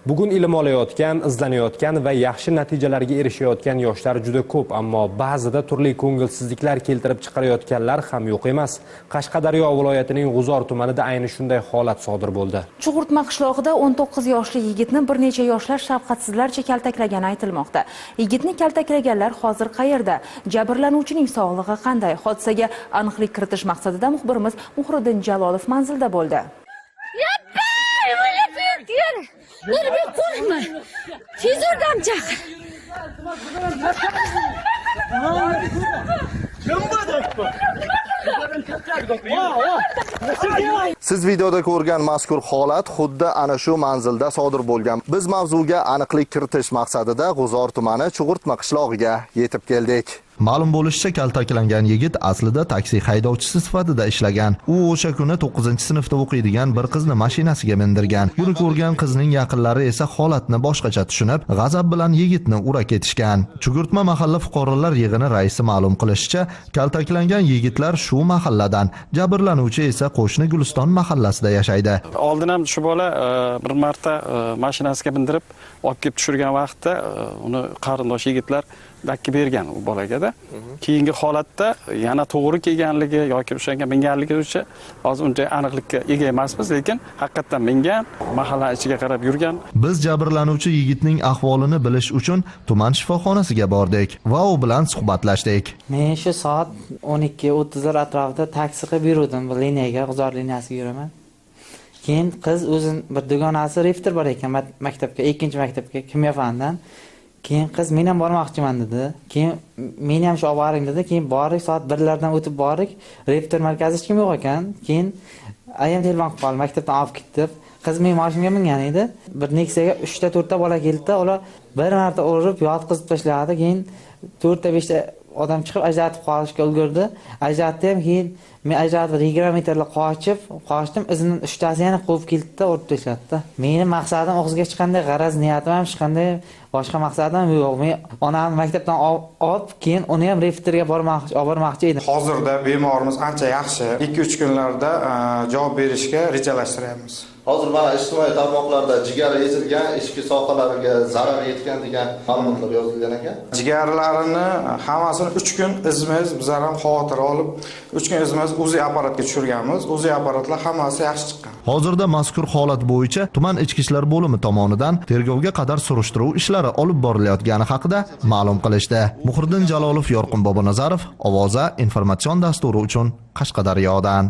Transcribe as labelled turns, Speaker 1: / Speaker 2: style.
Speaker 1: Bugun ilm olayotgan, izlanayotgan va yaxshi natijalarga erishayotgan yoshlar juda ko'p, ammo ba'zida turli ko'ngilsizliklar keltirib chiqarayotganlar ham yo'q emas. Qashqadaryo viloyatining G'uzor tumanida ayni shunday holat sodir bo'ldi.
Speaker 2: Chug'urtma qishlog'ida 19 yoshli yigitni bir necha yoshlar shafqatsizlarcha kaltaklagani aytilmoqda. Yigitni kaltaklaganlar hozir qayerda? Jabrlanuvchining sog'lig'i qanday? Hodisaga aniqlik kiritish maqsadida muxbirimiz Muhriddin Jalolov manzilda bo'ldi.
Speaker 3: Nurbek, qo'rqma. Tez yordam chaqir.
Speaker 4: Siz videoda ko'rgan mazkur holat xuddi ana shu manzilda sodir bo'lgan. Biz mavzuga aniqlik kiritish maqsadida G'uzor tumani Chug'urtma qishlog'iga yetib keldik.
Speaker 5: Ma'lum bo'lishicha, kaltaklangan yigit aslida taksi haydovchisi sifatida ishlagan. U o'sha kuni 9-sinfda o'qiydigan bir qizni mashinasiga mindirgan. Buni ko'rgan qizning yaqinlari esa holatni boshqacha tushunib, g'azab bilan yigitni ura ketishgan. Chug'urtma mahalla fuqarolar yig'ini raisi ma'lum qilishicha, kaltaklangan yigitlar shu mahalladan, jabrlanuvchi esa qo'shni Guliston mahallasida yashaydi.
Speaker 6: Oldin ham shu bola bir marta mashinasiga mindirib olib kelib tushirgan vaqtda uni qarindosh yigitlar dakki bergan u bolaga. Keyingi holatda yana to'g'ri kelganligi yoki o'shanga minganligi uchun hozir uncha aniqlikka ega emasmiz, lekin haqiqatan mingan, mahalla ichiga qarab yurgan.
Speaker 5: Biz jabrlanuvchi yigitning ahvolini bilish uchun tuman shifoxonasiga bordik va u bilan suhbatlashdik.
Speaker 7: Men shu soat 12:30 atrofida taksi qilib yurdim, bir liniyaga, G'uzor liniyasiga yuraman. Keyin qiz o'zini bir dugonasi rektor bor ekan maktabga, ikkinchi maktabga, kimyo fanidan. Keyin qiz men ham bormoqchiman dedi. Keyin meni ham shu olib boring dedi. Keyin bordik, soat 1lardan o'tib bordik. Rektor markazi hech kim yo'q ekan. Keyin ayam telefon qilib qoldi, maktabdan olib ketdi. Qiz men mashinamga mingan edi. Bir Nexia'ga 3 ta 4 ta bola keldi. Ular bir marta urib yotqizib tashladi. Keyin 4 ta 5 ta odam chiqib ajratib qolishga ulgurdi. Ajratdi ham, keyin men ajratib 20 metrlik qochib, qochdim. Izidan 3 tasi yana quvib keldi-da, urib tashladi. Meni maqsadim o'g'izga hech qanday g'araz niyatim ham, hech qanday boshqa maqsadim yo'q. Men onamni maktabdan olib, keyin uni ham rektorga bormoqchi, olib bormoqchi edim.
Speaker 8: Hozirda bemorimiz ancha yaxshi. 2-3 kunlarda javob berishga rejalashtiryapmiz.
Speaker 4: Hozir mana ijtimoiy tarmoqlarda jigari ezilgan, ichki sohalariga zarar yetgan degan ma'lumotlar yozilgan ekan.
Speaker 8: Jigarlarini hammasini 3 kun izmiz, bizlar ham xavotir olib, 3 kun izmiz UZI apparatga tushirganmiz. UZI apparatlar hammasi yaxshi chiqqan.
Speaker 5: Hozirda mazkur holat bo'yicha tuman ichki ishlar bo'limi tomonidan tergovga qadar surishtiruv ishlari olib borilayotgani haqida ma'lum qilishdi. Muhriddin Jalolov, Yorqin Bobonazarov, Ovoza informatsion dasturi uchun Qashqadaryodan.